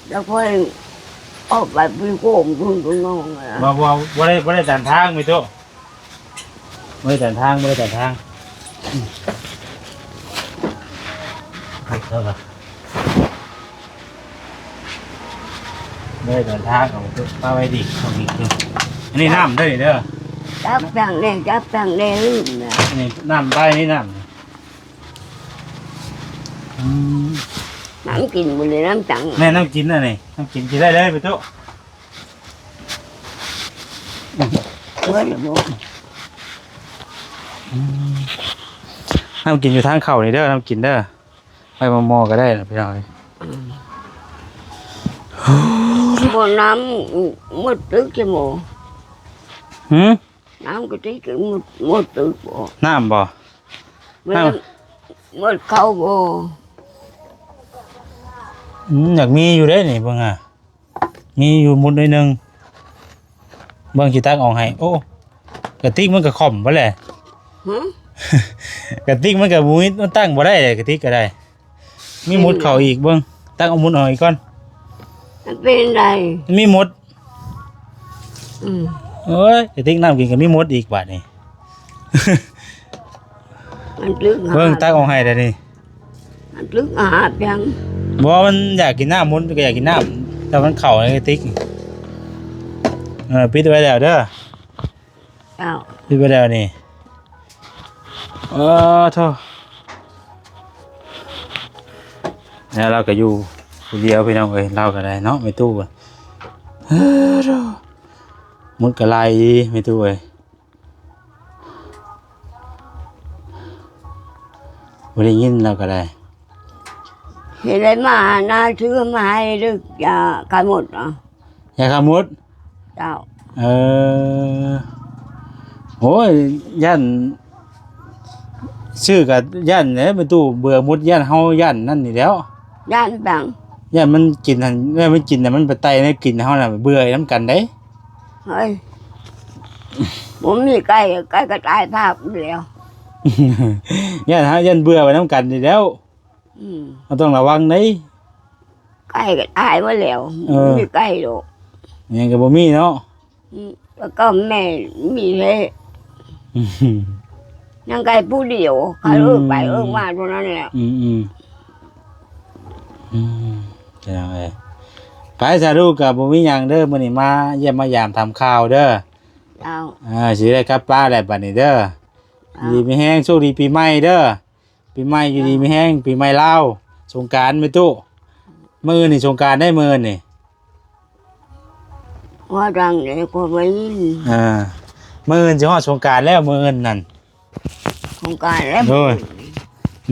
ແລ້ວຄ່ອຍອອກໄປເປັນໂກງພຸ້ນ ເປັນງອງ ບໍ່ ບໍ່ ບໍ່ໄດ້ ບໍ່ໄດ້ຕັນທາງ ມີໂຕ ບໍ່ໄດ້ຕັນທາງ ບໍ່ໄດ້ຕັນທາງ ອືມ ເອົາລະ ບໍ່ໄດ້ຕັນທາງ ເອົາປະໄວ້ດີ ເອົາອີກ ອັນນີ້ນ້ຳເດີ ນີ້ເດີ ຈັບຈັ່ງແດ່ ຈັບຈັ່ງແດ່ ລືມນະ ນີ້ນ້ຳ ໃບນີ້ນ້ຳ ອືມ ນ້ຳກິນບໍ່ໄດ້ ນ້ຳຈັ່ງ ແມ່ນນ້ຳກິນອັນນີ້ ນ້ຳກິນກິນໄດ້ເລີຍ ໄປໂຕະ. ເບິດແລ້ວບໍ່? ອືມ ນ້ຳກິນຢູ່ທາງເຂົ້ານີ້ເດີ ນ້ຳກິນເດີ ໄປໝໍ່ໆກໍໄດ້ລະພີ່ນ້ອງເອີຍ. ບໍ່ ນ້ຳໝົດຕຶກຊິໝໍ ຫື ນ້ຳກະຕິກໝົດ ໝົດຕຶກບໍ່ ນ້ຳບໍ່ ນ້ຳ ໝົດເຂົ້າບໍ່ ອືມ ຢາກມີຢູ່ເດ້ນີ້ເບິ່ງຫາ ມີຢູ່ໝົດໜ້ອຍໜຶ່ງ ເບິ່ງຊິຕັກອອກໃຫ້. ໂອ້ ກະຕິກມັນກະຄ່ອມເບິດແຫຼະ ຫື ກະຕິກມັນກະບໍ່ມີ ມັນຕັ້ງບໍ່ໄດ້ເດ້ ກະຕິກກະໄດ້. ມີໝົດເຂົ້າອີກເບິ່ງ ຕັກເອົາໝົດອອກອີກກ່ອນ ມັນເປັນໃດ ມັນມີໝົດ ອືມ ໂອ້ຍ ກະຕິກນ້ຳກິນກະມີໝົດອີກບາດນີ້ ມັນລຶກຫາ ເບິ່ງ ຕັກອອກໃຫ້ແດ່ນີ້ ມັນລຶກຫາຫຍັງ ບໍ່ ມັນຢາກກິນນ້ຳ ມັນກະຢາກກິນນ້ຳ ແຕ່ມັນເຂົ້າໃນກະຕິກ ເອີ ປິດໄວ້ແລ້ວເດີ. ອ້າວ ປິດໄປແລ້ວນີ້ ເອີ ໂທ້ ແລ້ວລາວກໍຢູ່ຜູ້ດຽວພີ່ນ້ອງເອີຍ ລາວກໍໄດ້ເນາະ ແມ່ຕູ້ ເອີ ໂທ້ ໝົດກໍຫຼາຍອີ່ຫຼີແມ່ຕູ້ເອີຍ ບໍ່ໄດ້ຍິນລາວກໍໄດ້ ເຮັດໄດ້ມານາຊື້ມາໃຫ້ເດີ ຢາຂ້າມົດເນາະ ຢາຂ້າມົດ ເຈົ້າ ເອີ ໂອ້ຍ ຢ້ານ ຊື້ກໍຢ້ານແຫຼະ ແມ່ຕູ້ ເບື່ອໝົດ ຢ້ານເຮົາຢ້ານນັ້ນນີ້ແຫຼ້ວ ຢ້ານຫຍັງ ຢ້ານມັນກິນຫັ້ນ ຢ້ານມັນກິນນະ ມັນໄປໄຕ່ໃນກິນເຮົານະ ເບື່ອນຳກັນເດ້ ເຮີ້ຍ ບໍ່ມີໄກ່ ໄກ່ກໍຕາຍພາບແລ້ວ ຢ້ານເຮົາ ຢ້ານເບື່ອໄປນຳກັນນີ້ແຫຼ້ວ ອືມ ເຮົາຕ້ອງລະວັງເດ້ ໄກ່ກໍຕາຍໝົດແລ້ວ ເອີ ບໍ່ມີໄກ່ດອກ ຫຍັງກໍບໍ່ມີເນາະ ອືມ ແລ້ວກໍແມ່ມີແທ້ ອືມ ຍັງໄກ່ຜູ້ດຽວ ອືມ ເຂົາເອີ້ນໄປເອີ້ນມາເທົ່ານັ້ນແຫຼະ ອືມໆ ອືມ ພີ່ນ້ອງເອີຍ ໄປສາລູກ ກໍບໍ່ມີຫຍັງເດີ ມື້ນີ້ມາຢ້ຽມມາຢາມຖາມຂ່າວເດີ ເຈົ້າ ເອີ ຊິໄດ້ກັບປາແລ້ວບັດນີ້ເດີ ເຈົ້າ ຢູ່ດີມີແຮງ ໂຊກດີປີໃໝ່ເດີ ປີໃໝ່ຢູ່ດີມີແຮງ ປີໃໝ່ລາວ ສົງການແມ່ຕູ້ ມື້ອື່ນນີ້ສົງການໄດ໋ ມື້ອື່ນນີ້ ວ່າດັງເດ້ ກໍໄດ້ຍິນ ເອີ ມື້ອື່ນຊິຮອດສົງການແລ້ວ ມື້ອື່ນນັ້ນ ສົງການແລ້ວ ໂດຍ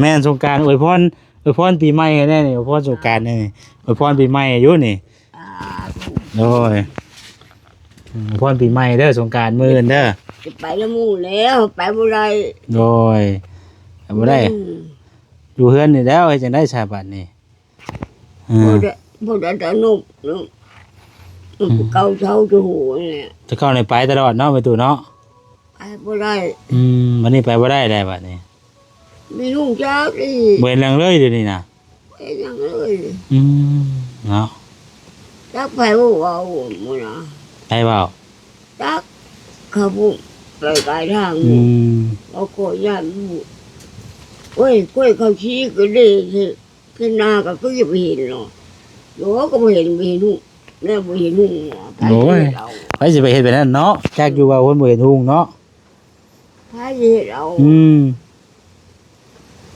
ແມ່ນ ສົງການ ອວຍພອນ ອວຍພອນປີໃໝ່ໃຫ້ແດ່ນີ້ ອວຍພອນສົງການແດ່ນີ້ ອວຍພອນປີໃໝ່ຢູ່ນີ້ ສາທຸ ໂດຍ ອວຍພອນປີໃໝ່ເດີ ສົງການມື້ອື່ນເດີ ຊິໄປນຳໝູ່ແລ້ວ ໄປບໍ່ໄດ້ ໂດຍ ໄປບໍ່ໄດ້ ອືມ ຢູ່ເຮືອນນີ້ແລ້ວ ເຮັດຈັ່ງໃດຊະບັດນີ້ ເອີ ບໍ່ໄດ້ ບໍ່ໄດ້ຕະໜົກເນາະ ອືມ ເກົ່າເຊົາຈະຮູ້ແຫຼະ ແຕ່ເກົ່ານີ້ໄປຕະຫຼອດເນາະ ແມ່ຕູ້ເນາະ ໄປບໍ່ໄດ້ ອືມ ບັດນີ້ໄປບໍ່ໄດ້ແລ້ວບັດນີ້ ມີລູກຈັກອີກ ບໍ່ເຫັນຫຍັງເລີຍດຽວນີ້ນະ ເຮັດຫຍັງເລີຍ ອືມ ເນາະ ຈັກໃຜເວົ້າໝູ່ນະ ໃຜເວົ້າ ຈັກ ເຂົາຜູ້ໄປກາຍທາງ ອືມ ເຂົາກໍຢ້ານໝູ່ ໂອ້ຍ ກ້ວຍເຂົາຊີ້ກໍເດ້ ເຮັດນາກໍຄືຈະບໍ່ເຫັນເນາະ ໂອ້ ກໍບໍ່ເຫັນ ບໍ່ເຫັນຫຸ ແນວບໍ່ເຫັນຫຸ ໂອ້ຍ ໃຜຊິເຮັດເອົາ ໃຜຊິໄປເຮັດແບບນັ້ນເນາະ ຈັກຢູ່ວ່າຄົນບໍ່ເຫັນຫຸເນາະ ໃຜຊິເຮັດເອົາ ອືມ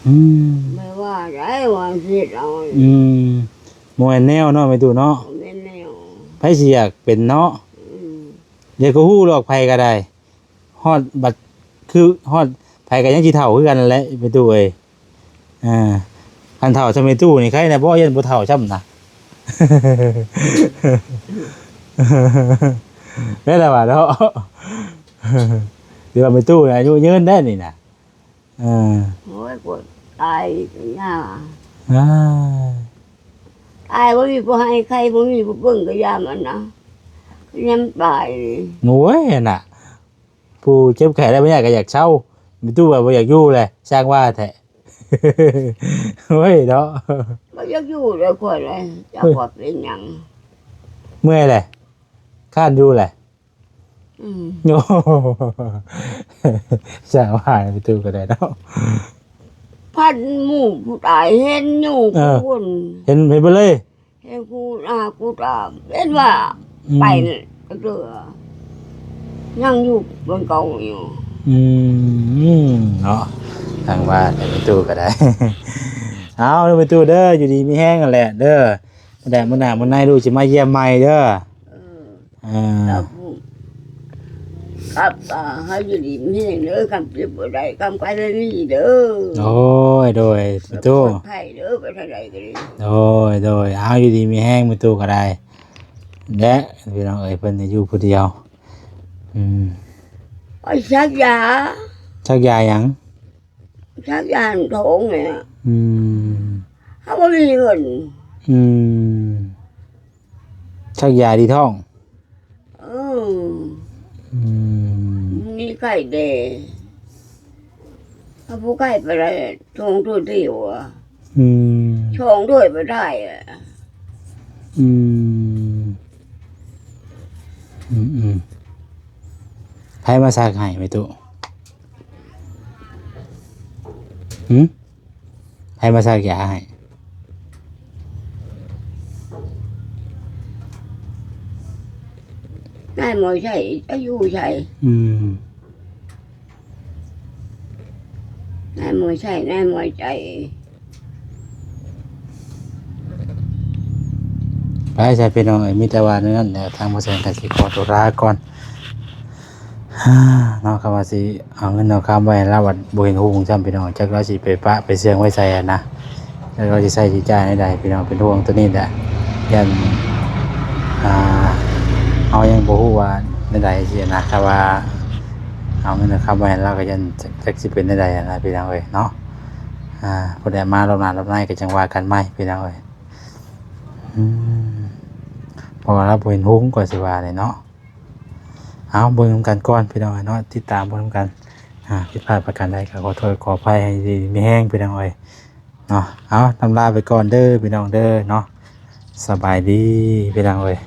ອືມ ແມ່ວ່າໄດ້ວ່າຊິເຮັດເອົາ ອືມ ບໍ່ແມ່ນແນວເນາະ ແມ່ຕູ້ເນາະ ບໍ່ແມ່ນແນວ ໃຜຊິຢາກເປັນເນາະ ອືມ ດຽວກໍຮູ້ດອກ ໃຜກໍໄດ້ ຮອດບັດ ຄືຮອດ ໃຜກໍຍັງຊິເຖົ້າຄືກັນແຫຼະ ແມ່ຕູ້ເອີຍ ອ່າ ຄັນເຖົ້າສ່ຳແມ່ຕູ້ນີ້ ໃຄແດ່ບໍ່ ຢ້ານບໍ່ເຖົ້າຊ້ຳນະ ແມ່ນລະວ່າເນາະ ຖືວ່າແມ່ຕູ້ນີ້ອາຍຸຍືນໄດ໋ນີ້ນະ ເອີ ໂອ້ຍ ກວ່າຕາຍກໍຍາກ ອ່າ ຕາຍບໍ່ມີຜູ້ໃຫ້ໄຄ ບໍ່ມີຜູ້ເບິ່ງກໍຢ່າມັນນະ ຍາມຕາຍ ໂອ້ຍ ຫັ້ນນະ ຜູ້ເຈັບໄຂ້ໄດ້ບໍ່ຍາກກໍຢາກເຊົາ ມີຕູ້ວ່າບໍ່ຢາກຢູ່ແຫຼະ ຊ່າງວ່າແທ້ ໂອ້ຍເນາະ ບໍ່ຢາກຢູ່ແລ້ວຂ້ອຍລະ ຈັກວ່າເປັນຫຍັງ ເມື່ອຍແຫຼະ ຄ້ານຢູ່ແຫຼະ ອືມ ໂອ້ ຊ່າງວ່າ ມີຕູ້ກໍໄດ້ເນາະ ພັນໝູ່ຜູ້ຕາຍເຫັນຢູ່ ເອີ ພຸ້ນ ເຫັນ ເຫັນເບິດເລີຍ ເຫັນກູໜ້າກູຕາ ເຫັນວ່າ ອືມ ໄປເທື່ອ ຍັງຢູ່ບ່ອນເກົ່າຢູ່ ອືມ ເນາະ ທາງວ່າແຕ່ມີຕູ້ກໍໄດ້ ເອົາ ມີຕູ້ເດີ ຢູ່ດີມີແຮງຫັ້ນແຫຼະເດີ ແຕ່ມື້ໜ້າມື້ໃນລູກຊິມາຢ້ຽມໃໝ່ເດີ ເອີ ເອີ ແລ້ວຜູ້ ກັບວ່າໃຫ້ຢູ່ດີມີແຮງເດີ ຄຳເຈັບບໍ່ໄດ້ ຄຳໄຂ້ໄດ້ໜີເດີ. ໂດຍ ໂດຍ ປະຕູ ປອດໄພເດີ ໄປທາງໃດກໍດີ. ໂດຍ ໂດຍ ເອົາ ຢູ່ດີມີແຮງ ປະຕູກໍໄດ້ ແລະ ພີ່ນ້ອງເອີຍ ເພິ່ນຢູ່ຜູ້ດຽວ. ອືມ ໄປສັກຢາ. ສັກຢາຫຍັງ? ສັກຢາທ້ອງນີ້. ອືມ ເຮົາບໍ່ມີເງິນ. ອືມ ສັກຢາທີ່ທ້ອງ. ເອີ ອືມ ມີໄຂ້ແດ່ ເຮົາບໍ່ໄຂ້ໄປໄດ້ ສອງເທື່ອດຽວອະ. ອືມ ສອງເທື່ອໄປໄດ້ອະ. ອືມ ອືມໆ ໃຜມາສັກໃຫ້ແມ່ຕູ້? ຫື? ໃຜມາສັກຢາໃຫ້? ນາຍໝໍໄຊ ອາຍຸໃສ? ອືມ ນາຍໝໍໄຊ ນາຍໝໍໄຊ. ໄປຊະພີ່ນ້ອງເອີຍ ມີແຕ່ວ່າແນວນັ້ນແຫຼະ ທາງບໍ່ແສນກໍຊິຂໍຕົວລາກ່ອນ. ເນາະ ຄຳວ່າຊິເອົາເງິນເອົາຄຳໄວ້ໃຫ້ລາວ ບັດບໍ່ເຫັນຮຸ່ງຊ້ຳ ພີ່ນ້ອງ ຈັກລາວຊິໄປປະໄປເຊື່ອງໄວ້ໃສຫັ້ນນະ ຈັກລາວຊິໃຊ້ຊິຈ່າຍແນວໃດ ພີ່ນ້ອງ ເປັນຫ່ວງໂຕນີ້ແຫຼະ ຢ້ານ ອ່າ ເຮົາຍັງບໍ່ຮູ້ວ່າແນວໃດຊີ້ນະ. ຖ້າວ່າເອົາເງິນເອົາຄຳໄວ້ໃຫ້ລາວ ກໍຢ້ານຈັກ ຈັກຊິເປັນແນວໃດຫັ້ນນະ ພີ່ນ້ອງເອີຍເນາະ. ອ່າ ຜູ້ໃດມາລອບໜ້າລອບໃນກໍຈັ່ງວ່າກັນໃໝ່ ພີ່ນ້ອງເອີຍ. ອືມ ເພາະວ່າລາວບໍ່ເຫັນຮຸ່ງ ກໍຊິວ່ານີ້ເນາະ. ເອົາ ເບິ່ງນຳກັນກ່ອນ ພີ່ນ້ອງເອີຍເນາະ ຕິດຕາມເບິ່ງນຳກັນ. ອ່າ ຜິດພາດປະການໃດກໍຂໍໂທດຂໍອະໄພ ໃຫ້ຢູ່ດີມີແຮງ ພີ່ນ້ອງເອີຍເນາະ. ເອົາ ລຳລາໄປກ່ອນເດີ ພີ່ນ້ອງເດີເນາະ. ສະບາຍດີ ພີ່ນ້ອງເອີຍ.